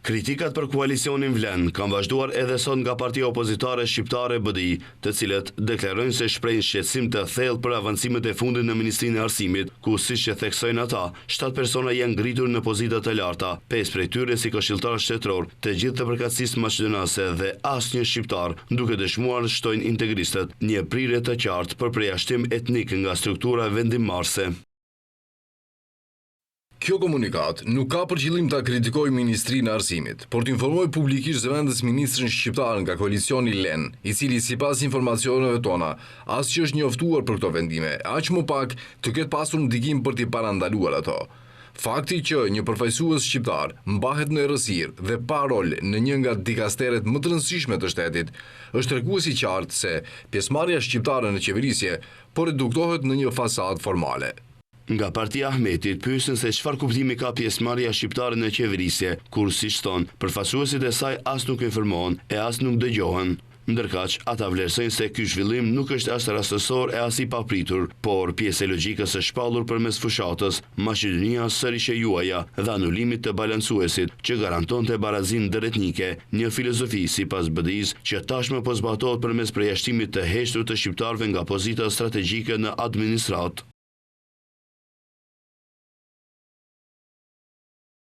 Kritikat për koalicionin VLEN kanë vazhduar edhe sot nga partia opozitare shqiptare BDI, të cilët deklarojnë se shprehin shqetësim të thellë për avancimet e fundit në Ministrinë e Arsimit, ku siç e theksojnë ata, shtatë persona janë ngritur në pozita të larta, pesë prej tyre si këshilltarë shtetërorë, të gjithë të përkatësisë maqedonase dhe asnjë shqiptar, duke dëshmuar, shtojnë integristët, një prirje të qartë për përjashtim etnik nga struktura vendimmarrëse. Kjo komunikatë nuk ka për qëllim ta kritikojë Ministrinë e Arsimit, por të informojë publikisht zëvendës ministrin shqiptar nga koalicioni LEN, i cili sipas informacioneve tona as që është njoftuar për këto vendime, e aq më pak të ketë pasur ndikim për t'i parandaluar ato. Fakti që një përfaqësues shqiptar mbahet në errësirë dhe pa rol në një nga dikasteret më të rëndësishme të shtetit, është tregues i qartë se pjesëmarrja shqiptare në qeverisje po reduktohet në një fasadë formale. Nga partia e Ahmetit pyesin se çfarë kuptimi ka pjesëmarrja shqiptare në qeverisje, kur, siç thonë, përfaqësuesit e saj as nuk informohen e as nuk dëgjohen. Ndërkaq, ata vlerësojnë se ky zhvillim nuk është as rastësor e as i papritur, por pjesë e logjikës së shpallur përmes fushatës Maqedonia sërish e juaja dhe anulimit të balancuesit që garantonte barazinë ndëretnike, një filozofi, sipas BDI-së, që tashmë po zbatohet përmes përjashtimit të heshtur të shqiptarëve nga pozitat strategjike në administratë.